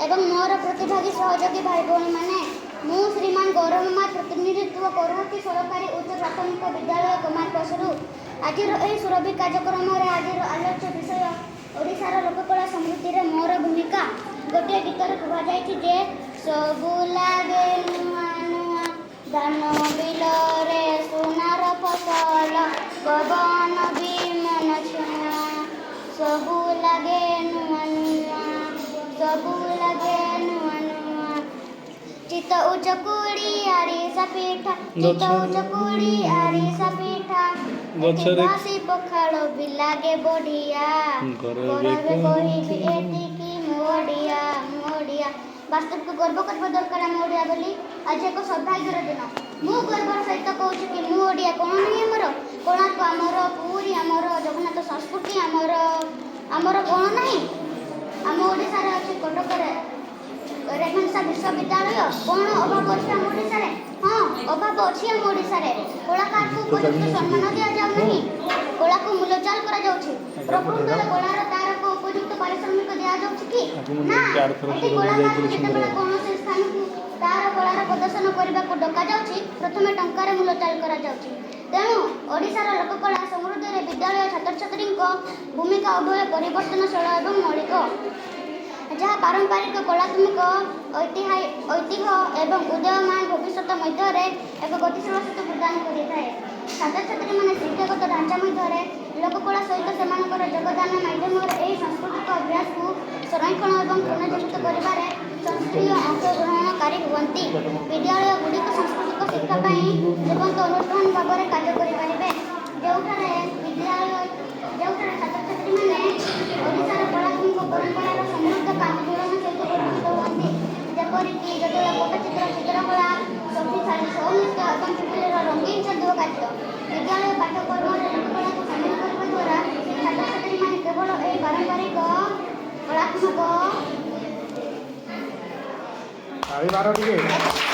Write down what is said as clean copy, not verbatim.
ଏବଂ ମୋର ପ୍ରତିଭାଗୀ ସହଯୋଗୀ ଭାଇ ଭଉଣୀମାନେ, ମୁଁ ଶ୍ରୀମାନ ଗୌରବ ମାଝ ପ୍ରତିନିଧିତ୍ୱ କରୁଅଛି ସରକାରୀ ଉଚ୍ଚ ପ୍ରାଥମିକ ବିଦ୍ୟାଳୟ କୁମାରପଶରୁ। ଆଜିର ଏହି ସୁରଭି କାର୍ଯ୍ୟକ୍ରମରେ ଆଜିର ଆଲୋଚ୍ୟ ବିଷୟ ଓଡ଼ିଶାର ଲୋକକଳା ସମୃଦ୍ଧିରେ ମୋର ଭୂମିକା। ଗୋଟିଏ ଗୀତରେ କୁହାଯାଇଛି ଯେ ସବୁ ଲାଗେ ନୂଆ ନୂଆ, ଧାନ ବିଲରେ ସୁନାର ଫସଲ, ପବନ ବି ମନ ଛୁଆଁ। ସବୁ ଲାଗେ ନୂଆ ନୂଆ, ସବୁ ଲାଗେ ନୂଆ ନୂଆ। ଚିତଉ ଚକୁଳି, ଆରିସା ପିଠା, ଚିତଉ ଚକୁଳି, ଆରିସା ପିଠା, ଗଛରେ ବାସି ପଖାଳ ବି ଲାଗେ ବଢ଼ିଆ। ଗରବେ ଗରବେ କହିବି ଏତିକି, ମୁଁ ଓଡ଼ିଆ, ମୁଁ ଓଡ଼ିଆ। ବାସ୍ତବିକ ଗର୍ବ କରିବା ଦରକାର ଆମେ ଓଡ଼ିଆ ବୋଲି। ଆଜି ଏକ ସୌଭାଗ୍ୟର ଦିନ। ମୁଁ ଗର୍ବର ସହିତ କହୁଛି କି ମୁଁ ଓଡ଼ିଆ। କ'ଣ ନାହିଁ ଆମର? କୋଣାର୍କ ଆମର, ପୁରୀ ଆମର, ଜଗନ୍ନାଥ ସଂସ୍କୃତି ଆମର। ଆମର କ'ଣ ନାହିଁ? ଆମ ଓଡ଼ିଶାରେ ଅଛି କଟକରେ ରେଭେନ୍ସା ବିଶ୍ୱବିଦ୍ୟାଳୟ। କ'ଣ ଅଭାବ ଅଛି ଆମ ଓଡ଼ିଶାରେ? ହଁ, ଅଭାବ ଅଛି ଆମ ଓଡ଼ିଶାରେ। କଳାକାରକୁ ଉପଯୁକ୍ତ ସମ୍ମାନ ଦିଆଯାଉନାହିଁ। କଳାକୁ ମୂଲଚାଲ କରାଯାଉଛି। ପ୍ରକୃତରେ କଳାର ତାରକୁ ଉପଯୁକ୍ତ ପାରିଶ୍ରମିକ ଦିଆଯାଉଛି କି ଆକୁ ମୁଁ ନା? ନେଇକି ଆରଥର ଏଠି ସୁରଭି କଳାକାରକୁ ଯାଇଥିଲି ଯେତେବେଳେ ସୁନ୍ଦରଗଡ଼। କୌଣସି ସ୍ଥାନକୁ ତାର କଳାର ପ୍ରଦର୍ଶନ କରିବାକୁ ଡକାଯାଉଛି, ପ୍ରଥମେ ଟଙ୍କାରେ ମୂଲଚାଲ କରାଯାଉଛି। ତେଣୁ ଓଡ଼ିଶାର ଲୋକକଳା ସମୃଦ୍ଧିରେ ବିଦ୍ୟାଳୟ ଛାତ୍ରଛାତ୍ରୀଙ୍କ ଭୂମିକା ଉଭୟ ପରିବର୍ତ୍ତନଶୀଳ ଏବଂ ମୌଳିକ, ଯାହା ପାରମ୍ପରିକ କଳାତ୍ମକ ଐତିହ୍ୟ ଏବଂ ଉଦୀୟମାନ ଭବିଷ୍ୟତ ମଧ୍ୟରେ ଏକ ଗତିଶୀଳ ସେତୁ ପ୍ରଦାନ କରିଥାଏ। ଛାତ୍ରଛାତ୍ରୀମାନେ ଶିକ୍ଷାଗତ ଢାଞ୍ଚା ମଧ୍ୟରେ ଲୋକକଳା ସହିତ ସେମାନଙ୍କର ଯୋଗଦାନ ମାଧ୍ୟମରେ ଏହି ସାଂସ୍କୃତିକ ଅଭ୍ୟାସକୁ ସଂରକ୍ଷଣ ଏବଂ ପୁନର୍ଜୀବିତ କରିବାରେ ସକ୍ରିୟ ଅଂଶଗ୍ରହଣକାରୀ ହୁଅନ୍ତି। ବିଦ୍ୟାଳୟ ଗୁଡ଼ିକ ସାଂସ୍କୃତିକ ଶିକ୍ଷା ପାଇଁ ଜୀବନ୍ତ ଅନୁଷ୍ଠାନ ଭାବରେ କାର୍ଯ୍ୟ କରିପାରିବେ, ଯେଉଁଠାରେ ଛାତ୍ରଛାତ୍ରୀମାନେ ଓଡ଼ିଶାର କଳାତ୍ମକ ପରମ୍ପରାର ସମୃଦ୍ଧ କାନ୍ତୁଳନ ସହିତ ପରିଚିତ ହୁଅନ୍ତି, ଯେପରିକି ଜଟିଳ ପଟ୍ଟଚିତ୍ର, ଚିତ୍ରକଳା, ଶକ୍ତିଶାଳୀ ଛଉ ନୃତ୍ୟ ଏବଂ ପିପିଲିର ରଙ୍ଗୀନ ଚାନ୍ଦୁଆ କାର୍ଯ୍ୟ। ବିଦ୍ୟାଳୟ ପାଠ୍ୟକ୍ରମରେ ଲୋକକଳାକୁ ସାମିଲ କରିବା ଦ୍ୱାରା ଛାତ୍ରଛାତ୍ରୀମାନେ କେବଳ ଏହି ପାରମ୍ପରିକ କଳାତ୍ମକ ତାଳି ମାର ଟିକେ।